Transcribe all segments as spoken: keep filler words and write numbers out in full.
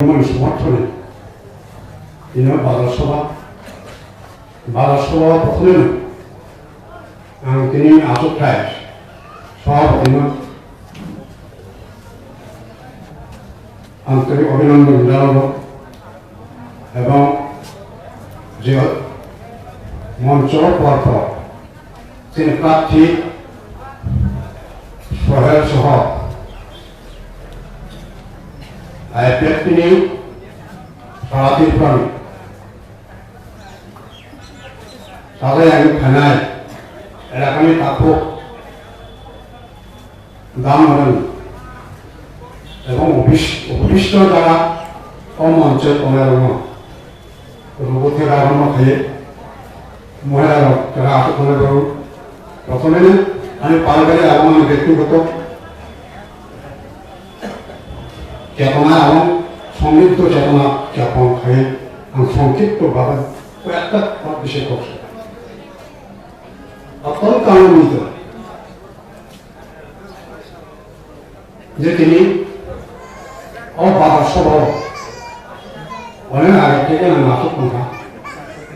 Mani somorthone tini bazar sobha, bazar sobha o prothome ang tini achukthai sobhapatino ang tini abhinandan janabo ebong je moncho porpor chini prarthi Sohel Soho I P F T ni Sara Tripura ni sajai ang thanai elakani takhuk Dam Moran ebong opis-, opisial jaga o moncho tongnai rokno Rubo khe ragama khaye, mohela rok kera asuk khole baro. Prothome ani paribari ebong ani bektigoto chetona ebong songkipto chetona yapon khaye ang songkipto bhabe koyekta hot bishe kok. Atal kanon nito. Je tini o bazar sobha o onek age theke nang asuk tongkha,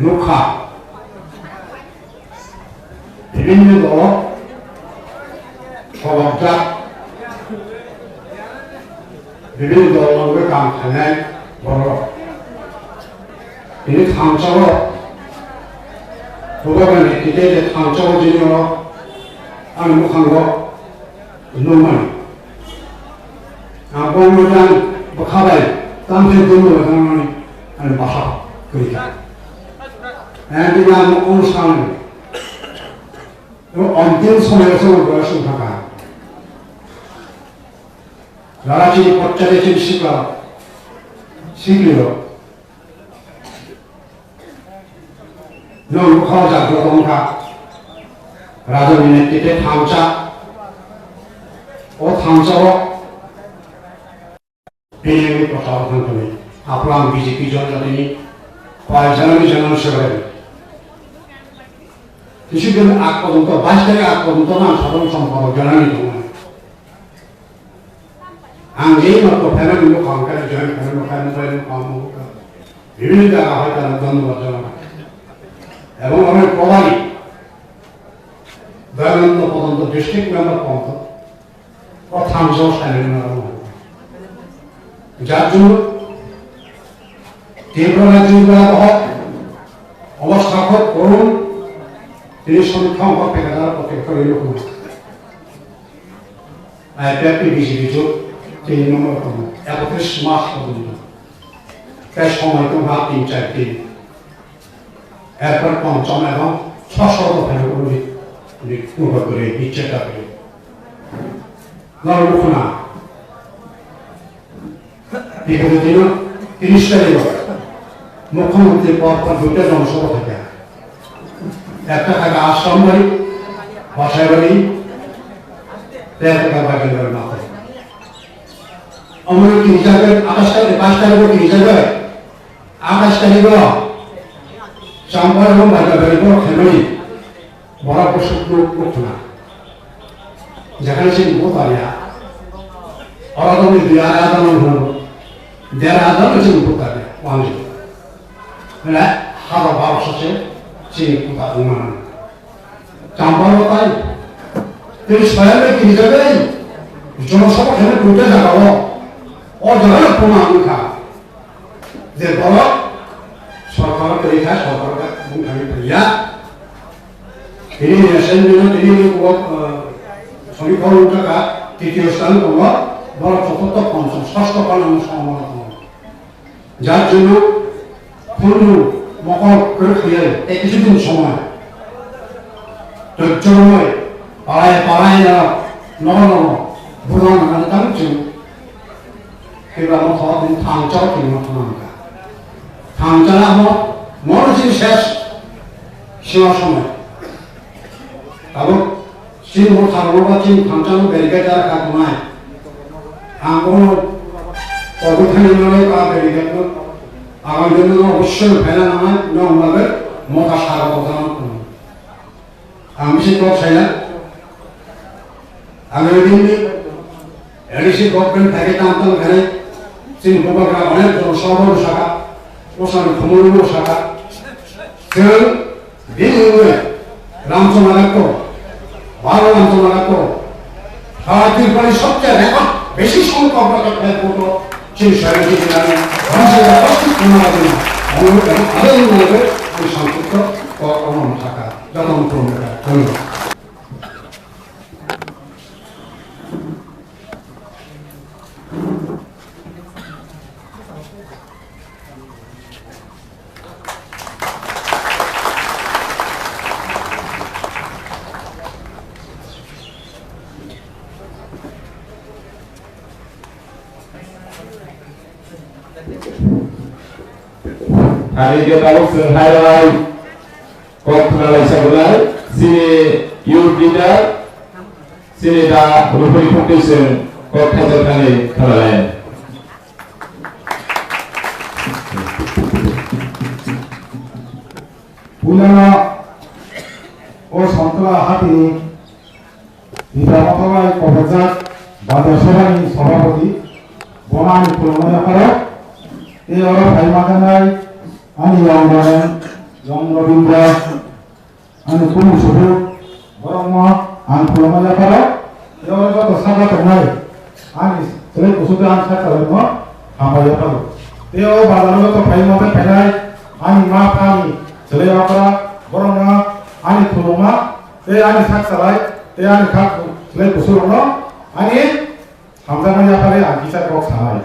nukha. Bibinno dolo kolokjak, bibinno dolo wngwi kam khainai borok. Tini thangsao, bubagrani tike je thangsao jini oro ani mwkhango nukmani. Ang bongno jang bwkha bai tamse dumno jangmani ani bwsa kwrwi kha. Ang tini ang ono sanwi. Ebo ontim somoyo somo boyos wngkha kha. Jara chini pochchade chini sikla, siklirok. Nwng bwkha o jagrot wngkha. Raja ni netrite thansa. O thansa o bini prochar thang thangwi. Aphulang B J P jon jatini pai janani janan sebai. Kisi din ak porjonto, bais tarik ak porjonto nang sadharon sompado janani tongo. Ang je no to family no kam kare, joint family no kam, mobile no kam, mobile kam. Bibhinno jaga hoi tara dhonnobad janai. Ebong amar Kobani, Doyananda Padanta district member ponto, o thansa o saimano. Jar jonno Tripura, Tripura bohok, obostha khub korun, tini somikha ongkha pekadar, o pekadar ino kuno. Ai, pepti bisi bisu, tini nombor kono, ekotris mas porjonto. Tai somoi tongkha tin char din. Erpor ponchom ebong soso to phano uni, uni purbo guri, bicheta guri. Noro nukhuna. Bigoti dino, tiris tarikh o, Mukhyamantri por por duita jonosabha thakya. Ekta thakya Ashram bari, Bachai bari, tei ekta thakya Bagendra Nath. Omoni tini jagoi, athais tarikh, pais tarikh o tini jagoi, athais tarikh o, Champar ebong Bagendra bari borok khaimani. Borok bwswk nuk nuk khna. Jekhane chini buthar ya. Oro tongni dui arai adamno hwno. Dera adamno chini buthar ya. Wngdi. Hwnle habo borok sache chini buthar wngmano. Champar o tai. Tei soyang bai kirijagwi. Jonosabha khaina duita jagao. O jagano proman wngkha. Je borok sorkar kwrwi kha, sorkar bung thangwi phaiya. Tini ni assembly no tini ni kubo, eh, sori khorang wngkha kha, titiyo sthan tongo, borok chotto ponchom, sosto khorang wngkha tongo. Jar jonno khunju mokol kwrwi khaiya, tei kisi din somoi. Tei chormoi, palai palai no, nogo nogo, bulang nang tang chwng. Kebra motho din thangchao kini motho nangkha. Thangchana mo, mo chini ses sima somoi. Tabuk chini motha rokno ba chini thangchano barricade jar kha tongnai. Ang bono kobui thani manai ba barricade no agang din no obossoi phaina nangnai, nong bagwi motha sara bo jana tongo. Ang bisi kok saya. Ang ini ini. A D C government thagi tam tam kare. Chini Bubagra onek jon sobo sakha, osani khumui bo sakha. Chwng bini wngwi Ramchana Dakto, Baro Ramchana Dakto, Sara Tripurani sobcheye record besi songkhok record hai photo chini soyana chini nani ramchana dakto khumui bo sakha. Onek jon onek jon ani songkhok kok omo sakha. Joto khulumkha. Dhonnobad. Ani khe tabuk chwng hai rwlai kok khna lai sa bwlai, chini youth leader, chini da Rupari Phungtwi chwng kok thaijak thani khna lai. Puilano o Sontla hatini Tipra Motha bai kobrajak Bazar Sabhani Sabhapati, bono ani khulumma yapharo, tei oro phai ma khanai ani Yong Ramen, Yong Rabindra, ani kunu subu, borokno ang khulumma yapharo, tei oro joto saka tongnai ani chwlai kusugo ang sakalaino hambai yapharo. Tei o bazaro joto phai ma khanai ani ma phani chwlai yaphara, borokno ani khulumma tei ani sak salai, tei ani kha khlai kusurokno ani hamjakma yaphari ang kisa kok sanai.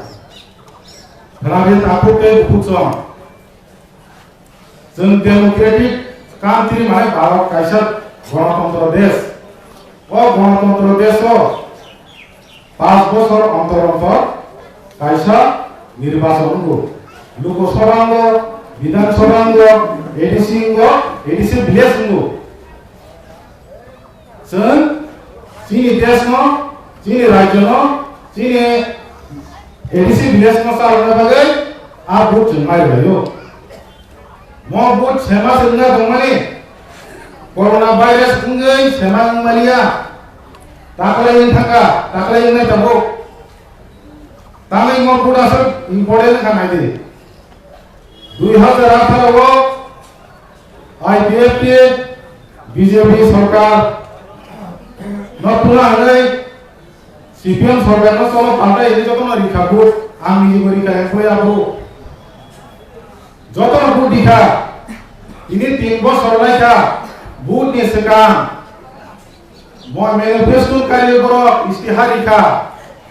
Khwnabi takhuk tei bukhuk chwng. Chwng democratic country mane Bharat kaisa ganatantro desh. O ganatantro desh o Panch bosor ontor ontor kaisa nirbachon wngo. Lok Sabha wngo, Bidhan Sabha wngo, A D C wngo, A D C village wngo. Chwng chini desh no, chini rajyo no, chini A D C village no chalokna bagwi a vote chwng mai rwlaio. Mo vote sema se wngna tongmani, corona virus wngwi sema wngmaliya, taklai wng thangkha, taklai wngnai tabuk. Tamni mo vote aswk important wngkha naidi. Dui hazar atharo o I P F T B J P sorkar no pura hwnwi C P M sorkar no cholo paltai hwnwi jotono rikha vote, ang nijibo rikha, employee abo. Jotono vote rikha, tini tin bosor laikha vote ni swkang. Mo manifesto kari borok istihar rikha,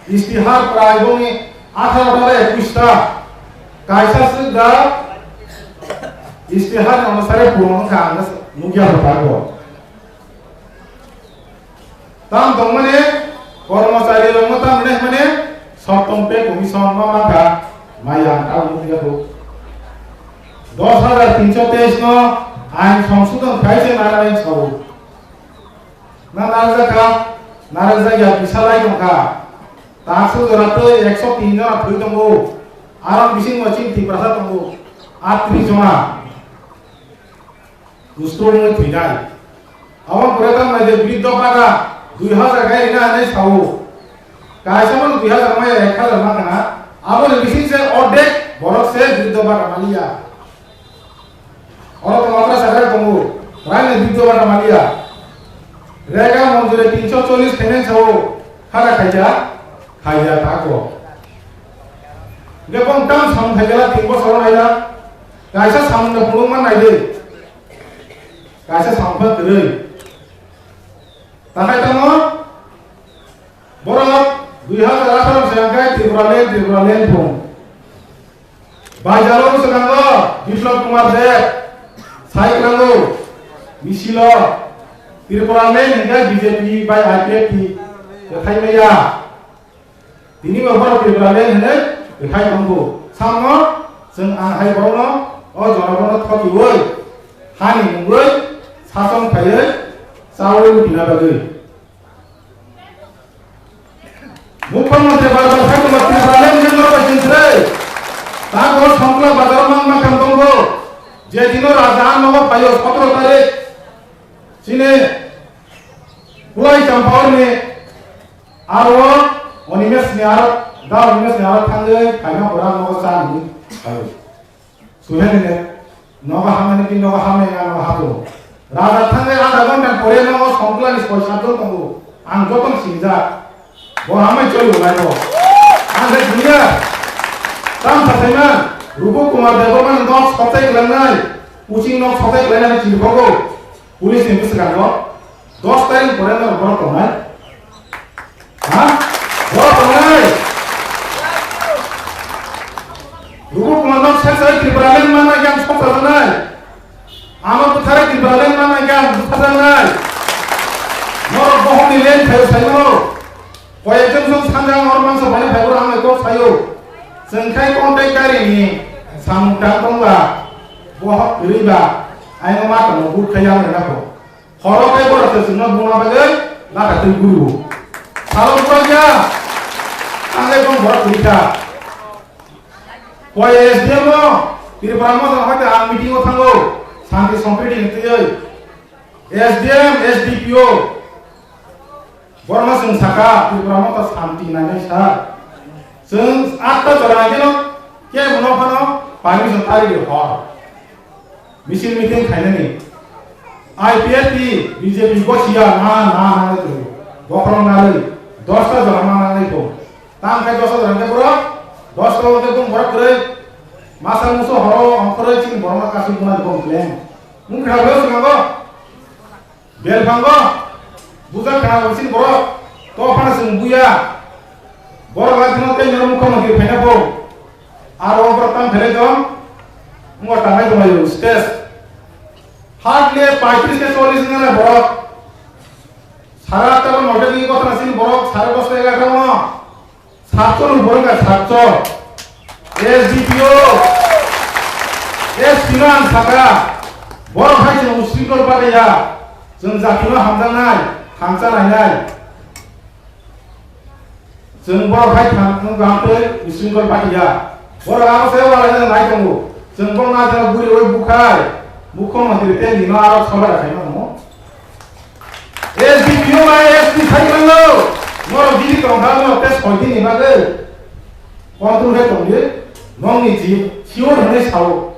istihar prai boni atharo ta ekwis ta, kaisa swk da istihar ni onusare puron wngkha ang nukya bwthargo. Tam tongmani kormochari rokno tam hinai hwnmani sottom pay commission ma mankha, maya ang tabuk nukya kho. Dos hajar tinso teis no ain songsodon khai se nai sao. Na narwkjakha, narwkjakya bisa lai tongkha. Taksu jora tei ekso tin jora thwi tongo. Aro bisingo chini Tiprasa tongo. Atris jona. Kusto wngwi thwinai. Abo pore tamo nai de briddo bata dui hazar khai rina hinwi sao. Kaisa mano dui hazar maya ek hazar ma khana. Aboni bising se ordek borok se briddo bata maliya. Oro tongo atra sakha tongo, raini biddo bata maliya. Rega monjure tinso chollis payment sao, khara khaija, khaija tako. Ge bong tam samung khaijala tin bosor haila, kaisa samung no phunuk man naidi. Kaisa samung pha kwrwi. Takhai tamo, borok dui hazar atharo se angkai Tripura Land, Tripura Land phung. Baijalo bwskango Biplab Kumar Deb sai kwlango misilo Tripura Land hinkhe B J P bai I P F T kwthai maya. Tini bo borok Tripura Land hinwi kwthai tongo. Samno chwng ang hai borokno o jonogono thokiwi hani mungwi sachong khaiwi chaui lukina bagwi. Mukhyamantri bar bar sai tongo Tripura le mungwi norok bai chwng kwrwi. Tako Songkla bazar mang makham tongo. Je dino raja ang nogo phaio sotoro tarik. Chini Kulai Champaorni aro Animesh ni aro Dao ni mesni aro thangwi phaima pora nogo cha ni phaio. Suhene ne, nogo hamani ki nogo hamani ang nogo hato. Raja thangwi adha ghonta pore nogo songkla ni soi sat jon tongo. Ang joto singjak. Bo hamai choli ulai bo. Ang se dunia. Tam sasaima, Rupu Kumar Debbarma nok sotai klangnai, kuching nok sotai klangnai chirphogo. Police ni bwskango dos tarik pore no borok tongnai. Ha? Borok tongnai. Rubu kumano sek sek Tripura len mana yang sok sajanai. Ano bwthare Tripura len mana yang bwtharjanai. Norok bohokni len thayo sayo. Koyekjon song sanjang or mangsa bani phaibo ang kok sayo. Chwng khai contact gari ni samung tang tongba. Bohok riba. Aino ma tongmo but khai yang rena ko. Horo tei borok se chwngno buma bagwi lata twi guru. Salo bubagia. Ang le bong borok twi kha. Poi S D M o Tripura Motha hai ang meeting o thango. Santi Sompriti ni twi. S D M, S D P O. Borok no chwng saka Tripura Motha santi nainai sa. Chwng atta jora ni no ke mono phano permission tari di hor. Misil meeting khainani. I P F T, B J P gosiya na na na na tu. Bokhorok narwi. Dosta jora na na na tu. Tam khai dosta jora ke borok. Dosta jora ke bung borok kwrwi. Masa muso horo ongkhorwi chini borok ma kasu buna bung plan. Mung kha bro swngo. Belphango. Buja khana bung chini borok. To phana sung buya. Borok la thino tei noro mukha mukhi phaina bo. Aro borok tam phelai dong. Ngo tangai dong ayo stage. Hardly paitris ke chollis nana borok. Sara atta note ni kotha sini borok sare dosta egarta no. Satso ni borok ka satso. S D P O. S P no ang saka. Borok hai chwng usrikol pataya. Chwng jati no hamjaknai, hamcha nainai. Chwng borok hai thang wng kaham tei bisingtwi patiya. Borok abo se walai nai tongo. Chwng borok na jora guri oi bukhai. Mukho mantri tei nino aro sobar khai mano. S D P O bai S P sai mano. Norok dili tong kha norok tei soi dini bagwi. Control khe tong di. Nongni ji sure hwnwi sao.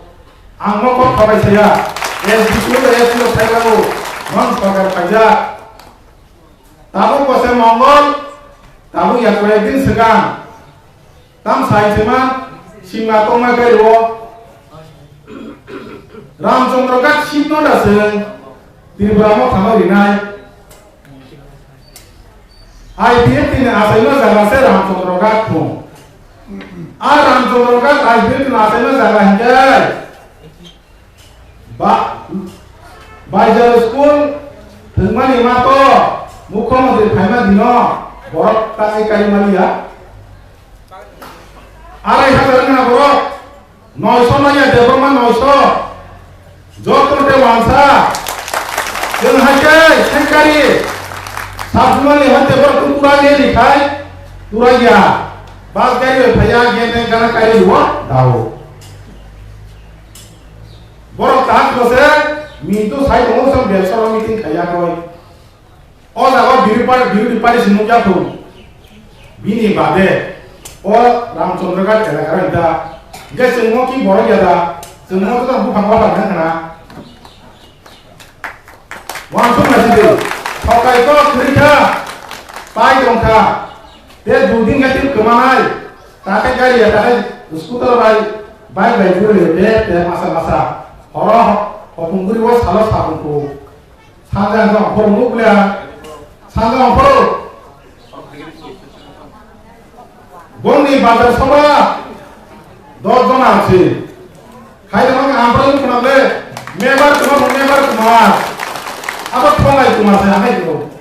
Ang no kok khabai saya. S D P O bai S P sai mano. Nong sorkar khaijak. Tabuk bose Mongol, tabuk ya koyek din swkang. Tam sai se ma, sima tongma kai ro. Ramchandra Ghat sitno da se, Tripura mo thangma rinai. I P F T ni achaima jaga se Ramchandra Ghat thung. A Ramchandra Ghat I P F T ni achaima jaga hinkhe. Ba, Baijal school thwngmani ma to mukhyamantri phaima dino borok tangwi kari maliya. Arai hajar wngna borok noisho manya Debbarma noisho. Joto te wansa. Chwng hai khe thangkari. Sabjumani hai te borok tong tura ye ni khai tura ya. Bas gari phaya gen gana kari luwa dao. Borok tak bose mintu sai tongo sam belsaro meeting khaiya koi. O jaga beauty party, beauty party si nukya thung. Bini bade o Ramchandra Ghat elaka rok da. Ge chwngmo ki borok ya da. Chwngmo to buphang buphang nang khna. Wansuk na sidi. Thokai kok khri kha. Pai tong kha. Te dudin ga tin kwmanai. Takai gari ya takai scooter bai bike bai guri te te masa masa. Horo hopung guri o salo sabung ko. Sanja jong phoro nuk le. Sanja phoro. Bongni bazar soba dos jona achi. Hai da mang amprai kunam le. Mebar kuma mebar kuma. Abo thongai kuma se hai ko.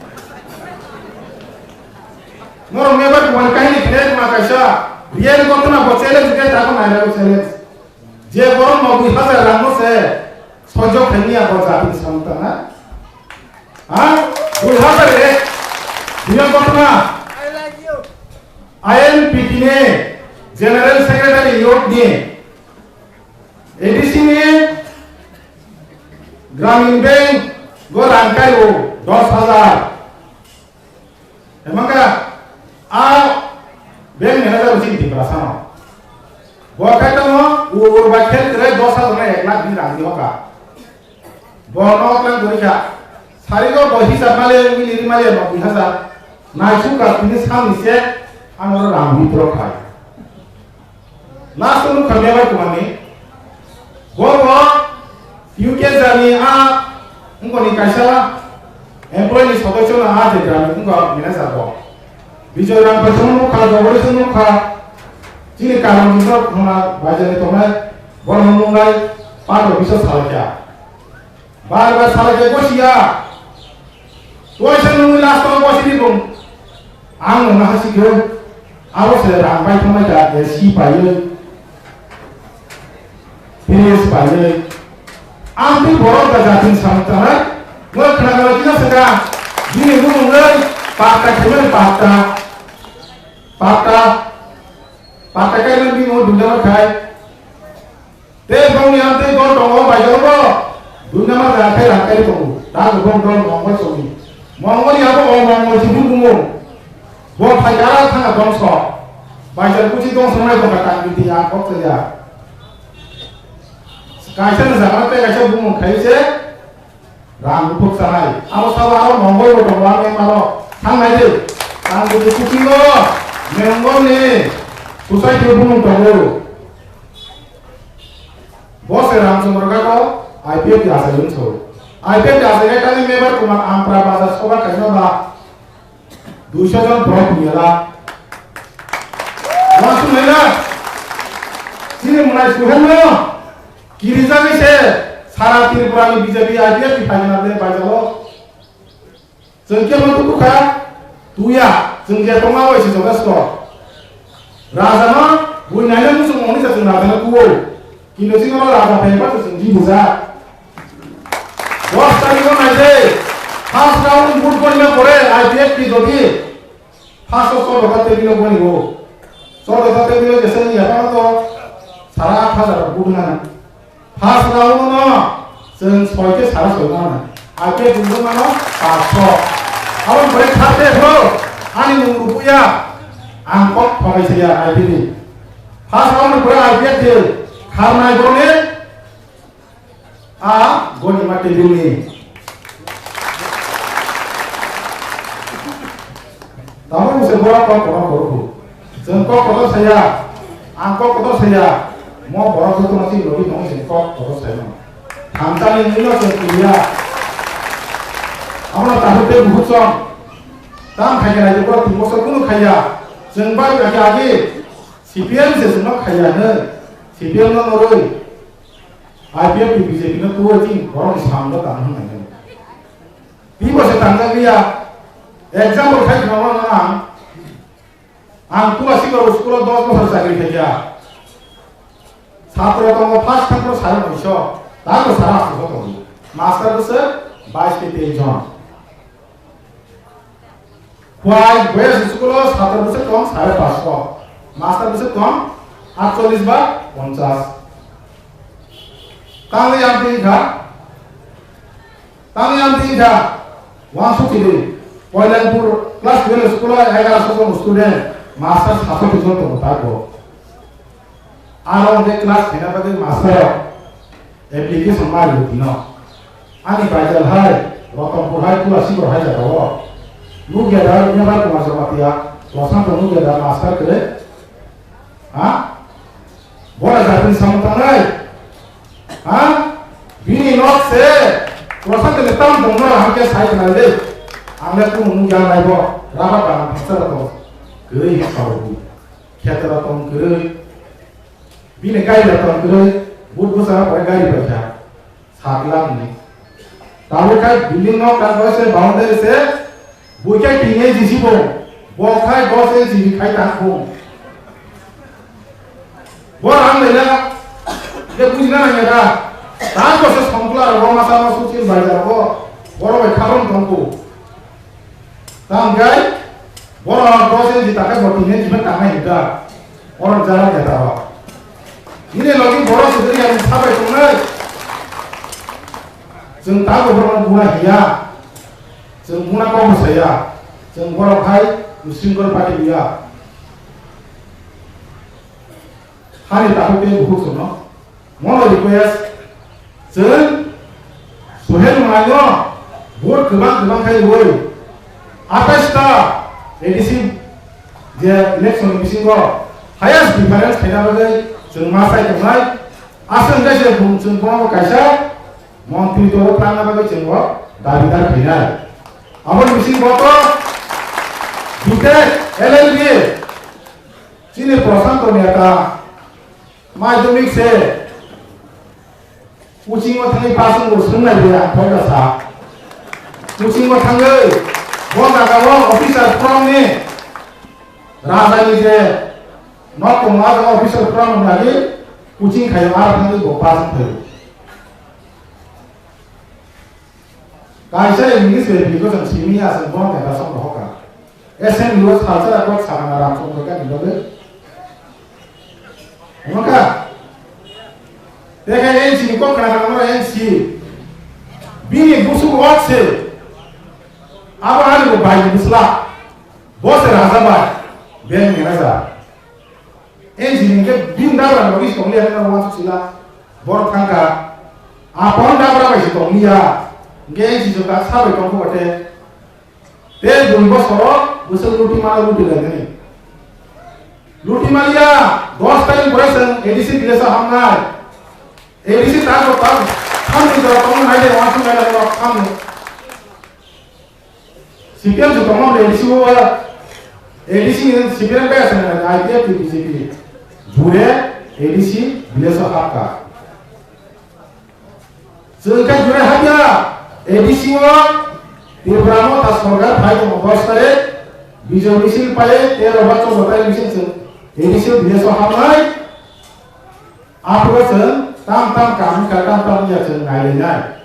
Noro mebar kuma kahini kene kuma kaisa. Real gotna bo challenge ke ta ko nai ko challenge. Je borok no dui hajar rang no se sojok khaini ya bo jati samung tang na. Ha? Dui hajar ek. Dui hajar kotna? I N P T ni General Secretary youth ni A D C ni Gramin Bank go rang kai o dos hajar. Emang ka a Bank manager bo chini Tiprasa no. Bo khai tongo, u-, urba khet kre dos hajar no ek lakh ni rang di hoka. Bo no klan gori kha. Sari go bo hisab male, mili ri male no dui hajar. Nai su ka tini sam ni se, ang oro rang di pro khai. Last o nukha mebar kumani. Bo bo U K jani a, ungkoni kaisa employee ni sodosyo no a je grami ungkha manager bo. Bijoy Rangphaisong nukha, Jogorison nukha, chini karon bisok hwnna baijani tongnai, bono nungnai, patro bisok salakya. Bar bar salakya gosiya. Tuaisa nungwi last o gosini bung. Ang nungna hasikhe, abo se rang bai thangmai kha, A C paiwi. Fridge paiwi. Ang tei borok da jatin samung tangnai. Mo khna galo kisa saka. Bini bumung le pakta khemel pakta. Pakta. Pakta kai nang bini mo dunda khai. Tei bongni ang tei dol tongo bai jalo bo. Dunda ma da khai rang kai tongo. Da bong dol mongol songi. Mongol ya bo o mongol si bumung. Bo phai kara thanga dongso. Baisal kuchi dongso mai tongkha tang biti ya kok ya. Kaisa ni jaga tei kaisa bumung khai se rang buphuk sanai. Abo sabo aro mongol bo tongo ang maro. Thangnai de. Tang biti kuchi go. Mengol ni. Susai ke bumung tongo. Bo se Ramchandra Kato I P F ni asai wngso. I P F ni asai khe tani member kuma Ampra Bazar Sabha kaisa ba duiso jon borok ni ela. Wansuk naina. Chini mwnai suhenno kirijagwi se sara Tripura ni B J P I P F ni phaina le baijalo. Chwng khe mo tuku kha, tuya, chwng je tongma bai se jotosto. Raja no bui naina muchung moni sa chwng raja no kuo. Kintu chini o raja phai pa chwng ji buja. Dos tarikh o nai de, first round vote gorina pore I P F ni jodi first o choddo kha table o gonibo. Choddo kha table o jesa ni yapha to sara aat hajar vote nana. First round no chwng soi khe sara soi nana. I P F ni mano paanch sho. Abo pore third day ho ani mung rubuya ang kok phagai saya I P F ni. First round pore I P F de kharnai bone. A goni ma table ni. Tamo se bora kok kotor koro. Chwng kok kotor saya. Ang kok kotor saya. Mo borok joto no chini logi tongo chwng kok kotor saya no. Thamsani nino chwng kuya. Amo na tahu te buhut song. Tam khaya na je bora tin bosor kunu khaya. Chwng bai agi agi C P M se chwng no khaya ne. C P M no noroi. I P F ni B J P no tuo chini borok ni samung no tang hwn nai. Tei bo se tangjak liya. Example khai khna ang. Ang Kulasikor school o dos bosor chakri khaikha. Satro tongo first thangkro sare noisho. Tamo sare asto tongo. Master bwswk bais tei teis jon. Khwai boya school o satro bwswk tong sare paanch sho. Master bwswk tong aatchollish ba ponchas. Tangwi ang twi kha. Tangwi ang twi kha. Wansuk twi. Koilanpur class twelve school o egaroso jon student, master sato jon tongo tako. Aro hwnkhe class khaina bagwi master rok application ma rio tino. Ani Baidal hai, Rotonpur hai, Kulasikor hai jaga o. Nukya da, Nirmal Kumar Jamatia, Prashanto nukya da master kwrwi. Ha? Bora jatini samung tangnai. Ha? Bini nok se, Prashanto ni tam dongno hwnkhe sai khna de. Ang le kunu nukya nai bo, raba bana phasa rok. Kwrwi khawi. Khetra tong kwrwi. Bini gari da tong kwrwi. But bwsa pore gari bai kha. Sat lakh ni. Tabuk khai building nok ta se boundary se. Bui khai tin inch si bo. Bo khai dos inch ni khai tang bo. Bo rang le na. Ye bujina na ya da. Tang bo se songkla ro ma sa ma su chin bai da bo. Boro bai khabam tong ko. Tang gai, borok dos inch ta khe bo tin inch bai tangnai hinda. Borok jara khe ta rok. Nini logi borok se duri yang sabai tongnai. Chwng ta bo borok buna hiya. Chwng buna kok saya. Chwng borok hai muslim gor party biya. Ani takhuk tei bukhuk chwngno. Mono request, chwng Suhel Manai no vote kwbang kwbang khai rwui atais ta A D C je election ni bisingo highest difference khaina bagwi chwng ma sai tongnai. Aswk wngkha se bung chwng bono kaisa montri to plangna bagwi chwng bo dabidar khainai. Aboni bisingo to B Tech, L L B, chini Prashanto Neta, madhyamik se, coaching o thangwi pass wngbo swngnai de ang kok da sa. Coaching o thangwi bo jaga o officer from ni raja ni je nok tongo, a jaga officer from ni lagi coaching khayo, aro thangwi bo pass wngkhayo. Kaisa English bai bini gosong simi aswk bono tenda song rohorkha. Assembly o salsa da kok sakana Ramchandra Gandhi bagwi. Wngkha. Tei khe N C ni kok khna khna mano N C. Bini busuk wak se. Abo ani bo bai ni bwsla. Bo se raja bai. Bank manager. N C ni hwnkhe bini dabra ni bagwi se tong liya, nang uansuk sila. Borok thang kha. Apon dabra bai se tong liya. Hwnkhe N C chwng kha sa bai tong kho bate. Tei dui bosoro bwswk luti mano luti lai nani. Luti maliya, dos tarikh pore chwng A D C village o hamnai. A D C ta ko ta, hamni jora tong nai de, uansuk nai de, borok hamni. C P M se tongma bai A D C o, A D C ni C P M bai aswk nai, I P F ni B J P. Jure A D C village o hapkha. Chwng khe jure hapya, A D C o Tripura Motha Sarkar phai tongo dos tarikh, Bijoy misil pai tero ba choudo tarikh misil chwng A D C o village o hapnai. Aphuru chwng tam tam kam wngkha, tam tam wngya chwng nailainai.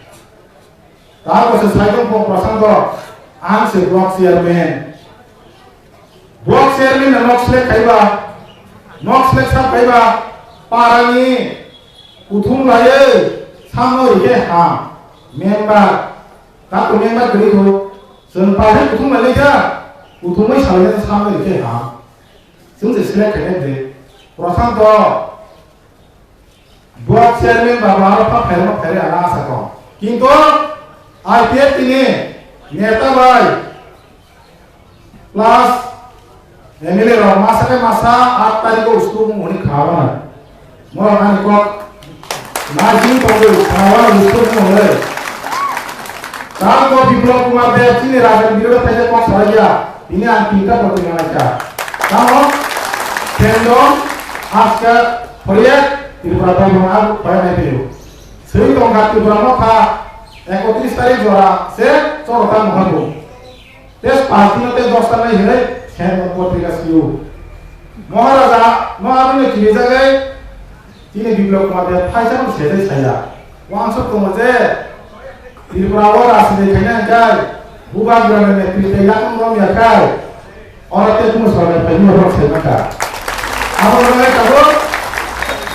Tabuk se sai tong kho Prashanto, ang se block chairman. Block chairman no nok select khaiba, nok select sa khaiba, parani kuthum laiwi samno rikhe ham, member, tato member kwrwi kho, chwng parani kuthum lailai kha, kuthumwi salai khe samno rikhe ham. Chwng se select khainai de, Prashanto, Block chairman ba aro pha phairok phairwi ang asa kong. Kintu I P F T ni neta bai plus M L A rok masa khe masa aat tarikh o usku bung hwnwi kha wana. Morok ani kok naising tongwi kha wana usku bung hwnwi. Tamo Biplab Kumar Deb chini rajni birodo thaisa kok salaiya. Tini ang tinta protini nanaikha. Tamo, kendom, aska, phoriya, Tripura Dol no ang phai nai phaio. Sri tongkha Tripura Motha, ekotris tarikh jora se chorota moharbo. Tes pas dino te dos ta nai hinai, sen potrika siu. Maharaja, no aboni kiri jagai, Chini Biplab Kumar Deb phaisa no sejai saya. Wansuk tongo je Tripura o rajniti khaina hwnkhe bubagrani netrite yakung romya khai oro tei kuno sorkar phaini rok sai mankha. Abo wngkha tabuk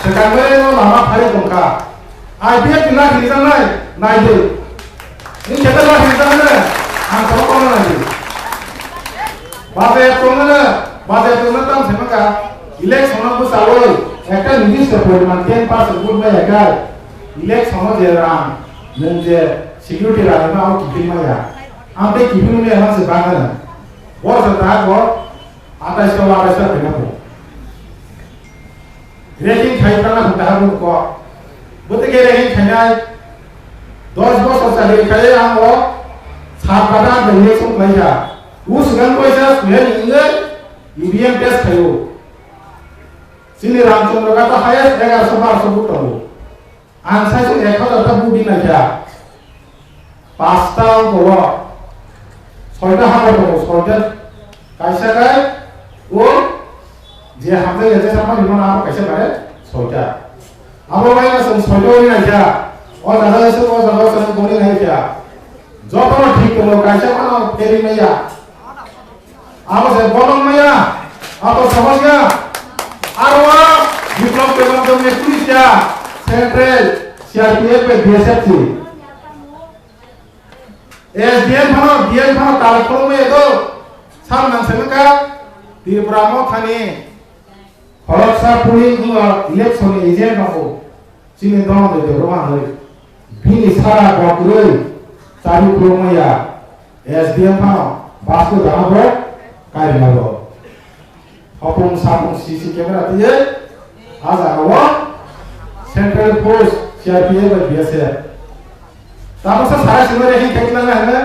swkang bai no lama phari tongkha. I P F T ni lathi rijaknai naidi. Ni khe ta lathi rijaknai ang kono kono naidi. Baje tongna, baje tongna tam sai mankha. Election o bwsalo ekta nirdisto poriman ten percent vote bai ekha. Election o je rang, nwng je security rang ma o kiphil maya. Ang tei kiphil maya ma se bangana. Bor sa ta ko atais ta atais ta kena ko. Ragging khai tana hwn ta hwn ko. Bwtwi ke ragging khainai dos bosor chakri khai ang o sat bata de election khlaikha. U swkang kaisa suyani wngwi E V M test khaio. Chini Ramchandra Ghat o highest egaroso barso vote tongo. Ang saichung ek hazar ta vote di naikha. Pasta tongo. Soita hambar tongo, soita kaisa kai o je hamjak ya jesa mani mano abo kaisa bare soita. Abo bai na song soita ni naikha. O jaga song o jaga song tongni naikha. Jotono thik tongo, kaisa mano feri maya. Abo se bolong maya, abo somosya. Aro a Biplab Debbarma ni police ya, central C R P F bai B S F si. S D M phano, D M phano tala khulumwi ego. Sam nang se wngkha Tripura Mothani Khoroksa polling wngkha election ni agent rok chini dol de de roma hoi. Bini sara bo kwrwi chabi khulumaya S D M phano basko dana bo kairina bo. Hopung sapung C C camera tiye a jaga o Central Force C R P F bai B S F. Tamo sa sara singore hin thekla na hene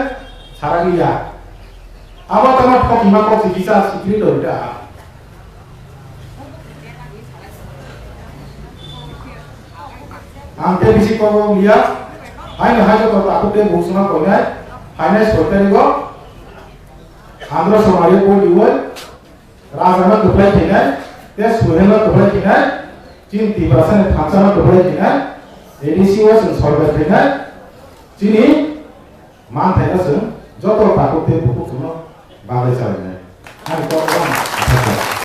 sara liya. Abo tamo thok ima kok si bisa sikri do ita. Ang te bisi kobo liya. Hai no hai ko takuk te bung suna ko nai. Hai nai sorkari go. Andro somari ko liwai. Raja no kwplai khainai, te Suhel no kwplai khainai, chini Tiprasa ni thansa no kwplai khainai, A D C o chwng sorkar khainai, chini manthai no chwng joto takhuk tei bukhuk chwngno bagwi chalainai. Ani kok lam.